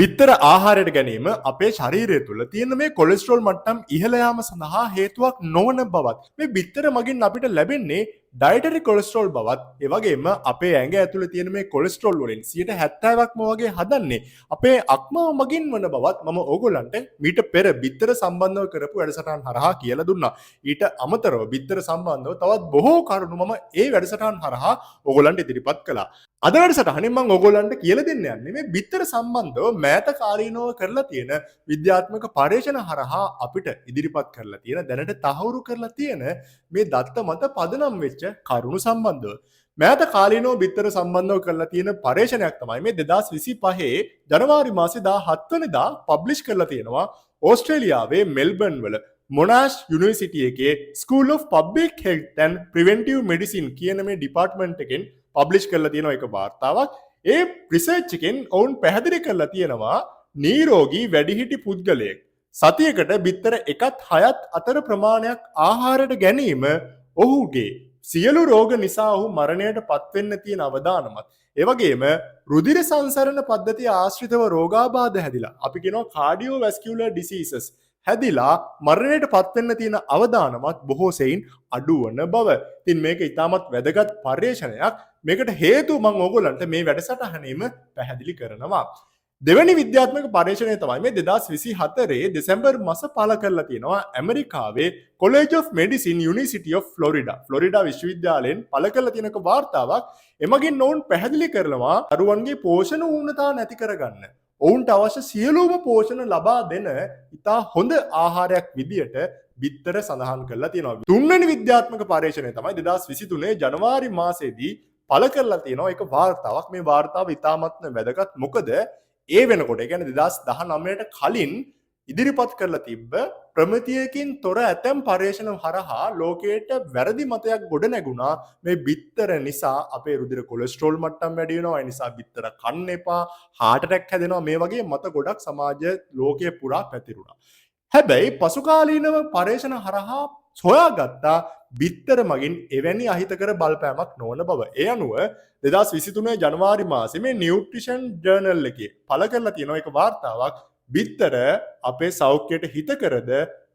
බිත්තර ආහාරයට ගැනීම අපේ ශරීරය තුළ තියෙන මේ කොලෙස්ටරෝල් මට්ටම් ඉහළ යාම සඳහා හේතුවක් නොවන බවත්, මේ බිත්තර මගින් අපිට ලැබෙන්නේ ඩයටරි කොලෙස්ටරෝල් බවත්, ඒ වගේම අපේ ඇඟ ඇතුලේ තියෙන මේ කොලෙස්ටරෝල් වලින් 70%ක්ම වගේ හදන්නේ අපේ අක්මාව මගින් වන බවත් මම ඕගොල්ලන්ට මීට පෙර බිත්තර සම්බන්ධව කරපු වැඩසටහන් හරහා කියලා දුන්නා. ඊට අමතරව බිත්තර සම්බන්ධව තවත් බොහෝ කරුණු මම ඒ වැඩසටහන් හරහා ඕගොල්ලන්ට ඉදිරිපත් කළා. අද වැඩසටහනෙන් මම ඕගොල්ලන්ට කියලා දෙන්න යන්නේ මේ බිත්තර සම්බන්ධව මෑත කාලීනව කරලා තියෙන විද්‍යාත්මක පර්යේෂණ හරහා අපිට ඉදිරිපත් කරලා තියෙන, දැනට තහවුරු කරලා තියෙන මේ දත්ත මත පදනම් වෙච්ච කරුණු සම්බන්ධව. මෑත කාලීනව බිත්තර සම්බන්ධව කරලා තියෙන පර්යේෂණයක් තමයි මේ 2025 ජනවාරි මාසේ 17 වෙනිදා පබ්ලිෂ් කරලා තියෙනවා ඕස්ට්‍රේලියාවේ මෙල්බර්න් වල මොනාෂ් යුනිවර්සිටි එකේ School of Public Health and Preventive Medicine කියන මේ ඩිපාර්ට්මන්ට් එකෙන් පබ්ලිෂ් කරලා තියෙන එක වාර්තාවක්. ඒ රිසර්ච් එකෙන් ඔවුන් පැහැදිලි කරලා තියෙනවා නීරෝගී වැඩිහිටි පුද්ගලයෙක් සතියකට බිත්තර එකත් හයත් අතර ප්‍රමාණයක් ආහාරයට ගැනීම ඔහුගේ සියලු රෝග නිසා ඔහු මරණයට පත්වෙන්න තියෙන අවදානමත්, ඒ වගේම රුධිර සංසරණ පද්ධතිය ආශ්‍රිතව රෝගාබාධ හැදිලා, අපි කියනවා කාඩියෝවැස්කියුලර් ඩිසීසස් හැදිලා මරණයට පත්වෙන්න තියෙන අවදානමත් බොහෝ සෙයින් අඩුවන බව. ඉතින් මේක ඉතාමත් වැදගත් පර්යේෂණයක්. මේකට හේතුව මම ඕගොල්ලන්ට මේ වැඩසටහනේම පැහැදිලි කරනවා. දෙවැනි විද්‍යාත්මක පර්යේෂණය තමයි මේ 2024 දෙසැම්බර් මස පළ කරලා තියෙනවා ඇමරිකාවේ College of Medicine, University of Florida, Florida විශ්වවිද්‍යාලයෙන් පළ කරලා තියෙන එක වාර්තාවක්. එමගින් ඔවුන් පැහැදිලි කරනවා දරුවන්ගේ පෝෂණ ඌනතා නැති කරගන්න, ඔවුන්ට අවශ්‍ය සියලුම පෝෂණ ලබා දෙන ඉතා හොඳ ආහාරයක් විදියට බිත්තර සඳහන් කරලා තියෙනවා. තුන්වෙනි විද්‍යාත්මක පර්යේෂණය තමයි 2023 ජනවාරි මාසයේදී පළ කරලා තියෙනවා එක වාර්තාවක්. මේ වාර්තාව ඉතාමත්ම වැදගත්. මොකද ඒ වෙනකොට, ඒ කියන්නේ 2019ට කලින් ඉදිරිපත් කරලා තිබ්බ ප්‍රමිතියකින් තොර ඇතැම් පර්යේෂණ හරහා ලෝකයට වැරදි මතයක් ගොඩ නැගුණා මේ බිත්තර නිසා අපේ රුධිර කොලෙස්ටරෝල් මට්ටම් වැඩි වෙනවා, ඒ නිසා බිත්තර කන්න එපා, හાર્ට් ඇටැක් හැදෙනවා, මේ වගේ මත ගොඩක් සමාජ ලෝකය පුරා පැතිරුණා. හැබැයි පසුකාලීනව පර්යේෂණ හරහා සොයාගත්තා බිත්තර මගින් එවැනි අහිතකර බලපෑමක් නොවන බව. ඒ අනුව 2023 ජනවාරි මාසේ මේ නියුට්‍රිෂන් ජර්නල් එකේ පළ කරලා තියෙන එක වාර්තාවක්, බිත්තර අපේ සෞඛ්‍යයට හිතකරද,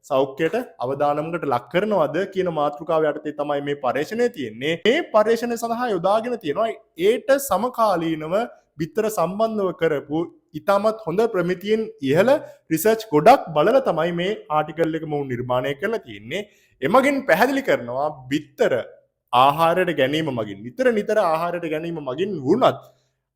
සෞඛ්‍යයට අවදානමකට ලක් කරනවද කියන මාතෘකාව යටතේ තමයි මේ පර්යේෂණය තියෙන්නේ. මේ පර්යේෂණය සඳහා යොදාගෙන තියෙනවා ඒට සමකාලීනව බිත්තර සම්බන්ධව කරපු ඉතාමත් හොඳ ප්‍රමිතියෙන් ඉහළ රිසර්ච් ගොඩක් බලලා තමයි මේ ආටිකල් එක මොවුන් නිර්මාණය කරලා තියෙන්නේ. එමගින් පැහැදිලි කරනවා බිත්තර ආහාරයට ගැනීම මගින්, නිතර නිතර ආහාරයට ගැනීම මගින් වුණත්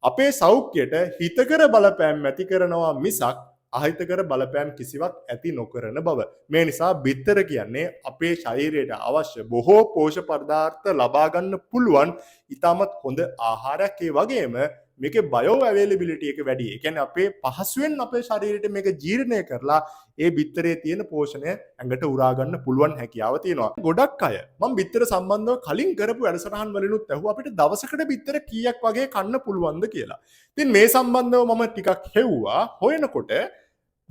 අපේ සෞඛ්‍යයට හිතකර බලපෑම් ඇති කරනවා මිසක් අහිතකර බලපෑම් කිසිවක් ඇති නොකරන බව. මේ නිසා බිත්තර කියන්නේ අපේ ශරීරයට අවශ්‍ය බොහෝ පෝෂක පදාර්ථ ලබා ගන්න පුළුවන් ඉතාමත් හොඳ ආහාරයක්. ඒ වගේම මේකේ බයෝ අවైలබිලිටි එක වැඩි. ඒ කියන්නේ අපේ පහසුවෙන් අපේ ශරීරයට මේක ජීර්ණය කරලා ඒ බිත්තරේ තියෙන පෝෂණය ඇඟට උරා ගන්න පුළුවන් හැකියාව තියෙනවා. ගොඩක් අය මම බිත්තර සම්බන්ධව කලින් කරපු වැඩසටහන් වලිනුත් ඇහුවා අපිට දවසකට බිත්තර කීයක් වගේ කන්න පුළුවන්ද කියලා. ඉතින් මේ සම්බන්ධව මම ටිකක් හෙව්වා. හොයනකොට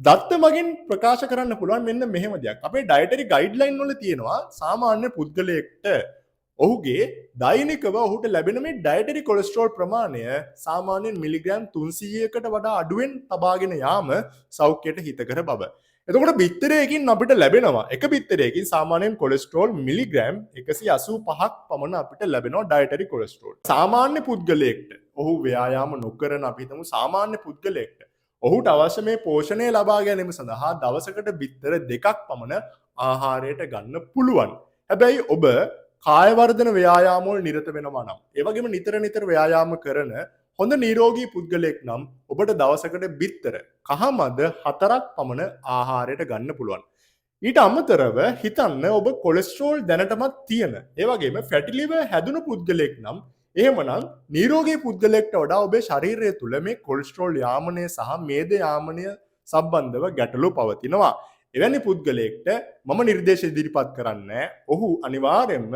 දත්ත මගින් ප්‍රකාශ කරන්න පුළුවන් මෙන්න මෙහෙම දෙයක්. අපේ ඩයටරි ගයිඩ්ලයින් වල තියෙනවා සාමාන්‍ය පුද්ගලයෙක්ට ඔහුගේ දෛනිකව ඔහුට ලැබෙන මේ ඩයටරි කොලෙස්ටරෝල් ප්‍රමාණය සාමාන්‍යයෙන් මිලිග්‍රෑම් 300කට වඩා අඩුවෙන් තබාගෙන යාම සෞඛ්‍යයට හිතකර බව. එතකොට බිත්තරයකින් අපිට ලැබෙනවා, එක බිත්තරයකින් සාමාන්‍යයෙන් කොලෙස්ටරෝල් මිලිග්‍රෑම් 185ක් පමණ අපිට ලැබෙනවා ඩයටරි කොලෙස්ටරෝල්. සාමාන්‍ය පුද්ගලයෙක්ට, ඔහු ව්‍යායාම නොකරන, අපි හිතමු සාමාන්‍ය පුද්ගලයෙක්ට, ඔහුට අවශ්‍ය මේ පෝෂණය ලබා ගැනීම සඳහා දවසකට බිත්තර 2ක් පමණ ආහාරයට ගන්න පුළුවන්. හැබැයි ඔබ කාය වර්ධන ව්‍යායාම වල නිරත වෙනවා නම්, ඒ වගේම නිතර නිතර ව්‍යායාම කරන හොඳ නිරෝගී පුද්ගලයෙක් නම්, ඔබට දවසකට බිත්තර කහමද 4ක් පමණ ආහාරයට ගන්න පුළුවන්. ඊට අමතරව හිතන්න ඔබ කොලෙස්ටරෝල් දැනටමත් තියෙන, ඒ වගේම ෆැටි ලිවර් හැදුණු පුද්ගලයෙක් නම්, එහෙමනම් නිරෝගී පුද්ගලයෙක්ට වඩා ඔබේ ශරීරය තුළ මේ කොලෙස්ටරෝල් යාමනය සහ මේද යාමනය සම්බන්ධව ගැටලු පවතිනවා. එවැනි පුද්ගලයෙක්ට මම නිර්දේශ ඉදිරිපත් කරන්නේ ඔහු අනිවාර්යයෙන්ම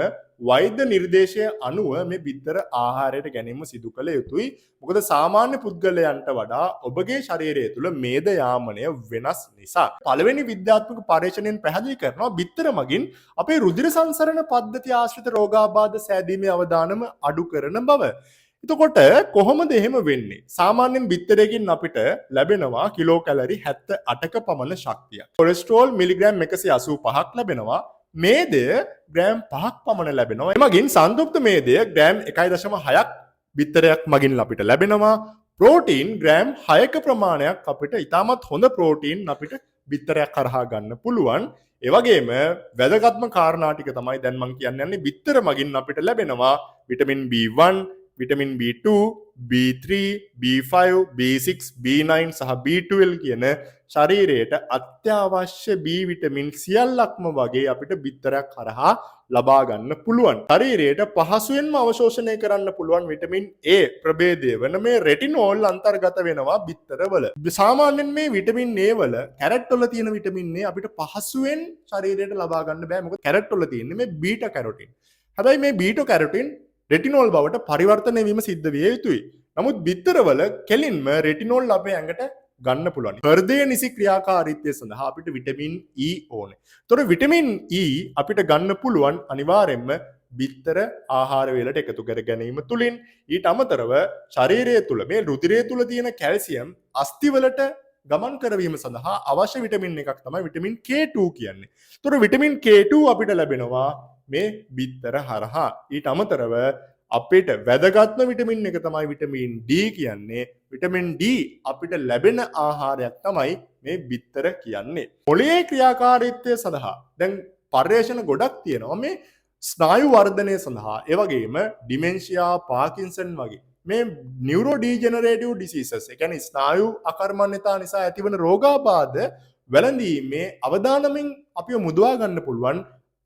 වෛද්‍ය නිර්දේශය අනුව මේ බිත්තර ආහාරයට ගැනීම සිදු කළ යුතුයි. මොකද සාමාන්‍ය පුද්ගලයන්ට වඩා ඔබගේ ශරීරය තුළ මේද යාමනය වෙනස් නිසා. පළවෙනි විද්‍යාත්මක පර්යේෂණයෙන් පැහැදිලි කරනවා බිත්තර මගින් අපේ රුධිර සංසරණ පද්ධති ආශ්‍රිත රෝගාබාධ සෑදීමේ අවදානම අඩු කරන බව. එතකොට කොහොමද එහෙම වෙන්නේ? සාමාන්‍යයෙන් බිත්තරයකින් අපිට ලැබෙනවා කිලෝ කැලරි 78ක පමණ ශක්තියක්. කොලෙස්ටරෝල් මිලිග්‍රෑම් 185ක් ලැබෙනවා. මේදය ග්‍රෑම් 5ක් පමණ ලැබෙනවා. එමගින් සන්තෘප්ත මේදය ග්‍රෑම් 1.6ක් බිත්තරයක් මගින් අපිට ලැබෙනවා. ප්‍රෝටීන් ග්‍රෑම් 6ක ප්‍රමාණයක් අපිට ඉතාමත් හොඳ ප්‍රෝටීන් අපිට බිත්තරයක් හරහා ගන්න පුළුවන්. ඒ වගේම වැදගත්ම කාරණා ටික තමයි දැන් මං කියන්න යන්නේ. බිත්තර මගින් අපිට ලැබෙනවා vitamin B1, vitamin B2, B3, B5, B6, B9 සහ B12 කියන ශරීරයට අත්‍යවශ්‍ය B vitamin සියල්ලක්ම වගේ අපිට බිත්තරයක් හරහා ලබා ගන්න පුළුවන්. ශරීරයට පහසුවෙන්ම අවශෝෂණය කරන්න පුළුවන් විටමින් A ප්‍රභේදය වන මේ රෙටිනෝල් අන්තර්ගත වෙනවා බිත්තරවල. සාමාන්‍යයෙන් මේ විටමින් A වල, කැරට් වල තියෙන විටමින් A අපිට පහසුවෙන් ශරීරයට ලබා ගන්න බෑ. මොකද කැරට් වල තියෙන්නේ මේ බීටා කැරොටින්. හැබැයි මේ බීටා කැරොටින් රෙටිනෝල් බවට පරිවර්තනය වීම සිද්ධ විය යුතුයි. නමුත් බිත්තරවල කෙලින්ම රෙටිනෝල් අපේ ඇඟට ගන්න පුළුවන්. හෘදය නිසි ක්‍රියාකාරීත්වය සඳහා අපිට විටමින් E ඕනේ. ඒතකොට විටමින් E අපිට ගන්න පුළුවන් අනිවාර්යෙන්ම බිත්තර ආහාර වේලට එකතු කර ගැනීම තුලින්. ඊට අමතරව ශරීරය තුල මේ රුධිරය තුල තියෙන කැල්සියම් අස්ථිවලට ගමන් කරවීම සඳහා අවශ්‍ය විටමින් එකක් තමයි විටමින් K2 කියන්නේ. ඒතකොට විටමින් K2 අපිට ලැබෙනවා මේ බිත්තර හරහා. ඊට අමතරව අපිට වැදගත්ම විටමින් එක තමයි විටමින් D කියන්නේ. විටමින් D අපිට ලැබෙන ආහාරයක් තමයි මේ බිත්තර කියන්නේ. මොළයේ ක්‍රියාකාරීත්වය සඳහා දැන් පර්යේෂණ ගොඩක් තියෙනවා මේ ස්නායු වර්ධනය සඳහා, ඒ වගේම ඩිමෙන්ෂියා, පාකින්සන් වගේ මේ නියුරෝ ඩීජෙනරේටිව් ඩිසීසස්, ඒ කියන්නේ ස්නායු අකර්මණ්‍යතා නිසා ඇතිවන රෝගාබාධ වැළඳීමේ අවදානමින් අපිව මුදවා ගන්න පුළුවන්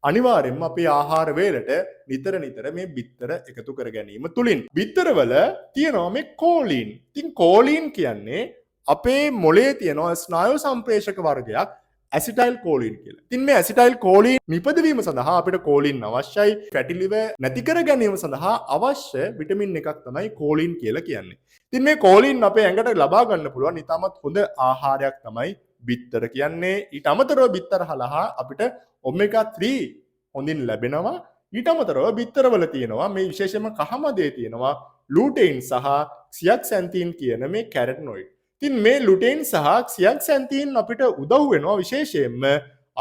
අනිවාර්යෙන්ම අපේ ආහාර වේලට නිතර නිතර මේ බිත්තර එකතු කර ගැනීම තුලින්. බිත්තරවල තියෙනවා මේ කෝලීන්. ඉතින් කෝලීන් කියන්නේ අපේ මොළයේ තියෙනවා ස්නායු සම්ප්‍රේෂක වර්ගයක් ඇසිටයිල් කෝලීන් කියලා. ඉතින් මේ ඇසිටයිල් කෝලීන් නිපදවීම සඳහා අපිට කෝලීන් අවශ්‍යයි. ෆැටි ලිවර් නැති කර ගැනීම සඳහා අවශ්‍ය විටමින් එකක් තමයි කෝලීන් කියලා කියන්නේ. ඉතින් මේ කෝලීන් අපේ ඇඟට ලබා ගන්න පුළුවන් ඉතාමත් හොඳ ආහාරයක් තමයි බිත්තර කියන්නේ. ඊට අමතරව බිත්තර හරහා අපිට ඔමෙගා 3 හොඳින් ලැබෙනවා. ඊට අමතරව බිත්තරවල තියෙනවා මේ විශේෂයෙන්ම කහමදේ තියෙනවා ලූටෙයින් සහ සියක්සැන්තින් කියන මේ කැරටනොයිඩ්. ඉතින් මේ ලුටෙයින් සහ සියක්සැන්තින් අපිට උදව් වෙනවා විශේෂයෙන්ම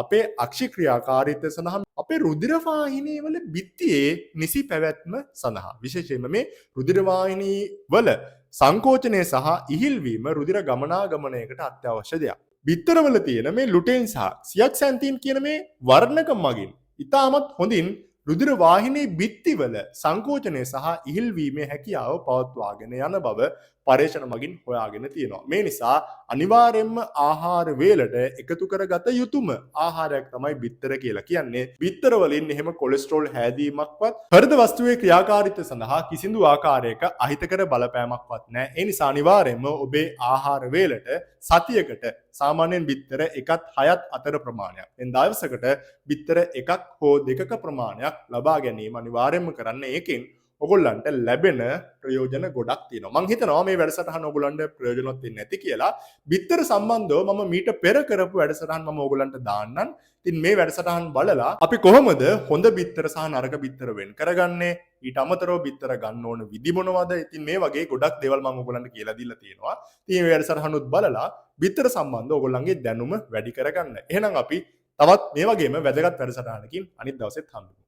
අපේ අක්ෂි ක්‍රියාකාරීත්වය සඳහා, අපේ රුධිර වාහිනී වල බිත්තියේ නිසි පැවැත්ම සඳහා. විශේෂයෙන්ම මේ රුධිර වාහිනී වල සංකෝචනය සහ ඉහිල්වීම රුධිර ගමනාගමනයකට අත්‍යවශ්‍ය දෙයක්. බිත්තරවල තියෙන මේ ලුටෙයින් සහ සියක්සැන්තින් කියන මේ වර්ණක මගින් ඉතාමත් හොඳින් රුධිර වාහිනී බිත්තිවල සංකෝචනය සහ ඉහිල්වීමේ හැකියාව පවත්වාගෙන යන බව පර්යේෂණ මගින් හොයාගෙන තියෙනවා. මේ නිසා අනිවාර්යයෙන්ම ආහාර වේලට එකතු කරගත යුතුම ආහාරයක් තමයි බිත්තර කියලා කියන්නේ. බිත්තර වලින් එහෙම කොලෙස්ටරෝල් හැදීමක්වත් හෘද වස්තුවේ ක්‍රියාකාරීත්වය සඳහා කිසිදු ආකාරයක අහිතකර බලපෑමක්වත් නැහැ. ඒ නිසා අනිවාර්යයෙන්ම ඔබේ ආහාර වේලට සතියකට සාමාන්‍යයෙන් බිත්තර එකත් හයත් අතර ප්‍රමාණයක්, එන් දවසකට බිත්තර එකක් හෝ දෙකක ප්‍රමාණයක් ලබා ගැනීම අනිවාර්යයෙන්ම කරන්න. ඒකෙන් ඔගොල්ලන්ට ලැබෙන ප්‍රයෝජන ගොඩක් තියෙනවා. මං හිතනවා මේ වැඩසටහන ඔයගොල්ලන්ට ප්‍රයෝජනවත් වෙන්නේ නැති කියලා. බිත්තර සම්බන්ධව මම මීට පෙර කරපු වැඩසටහන් මම ඔයගොල්ලන්ට දාන්නම්. ඉතින් මේ වැඩසටහන් බලලා අපි කොහොමද හොඳ බිත්තර සහ නරක බිත්තර වෙන් කරගන්නේ? ඊට අමතරව බිත්තර ගන්න ඕන විදි මොනවද? ඉතින් මේ වගේ ගොඩක් දේවල් මම ඔයගොල්ලන්ට කියලා දීලා තියෙනවා. ඉතින් මේ වැඩසටහනුත් බලලා බිත්තර සම්බන්ධව ඔයගොල්ලන්ගේ දැනුම වැඩි කරගන්න. එහෙනම් අපි තවත් මේ වගේම වැදගත් වැඩසටහනකින් අනිත් දවසෙත් හම්බෙමු.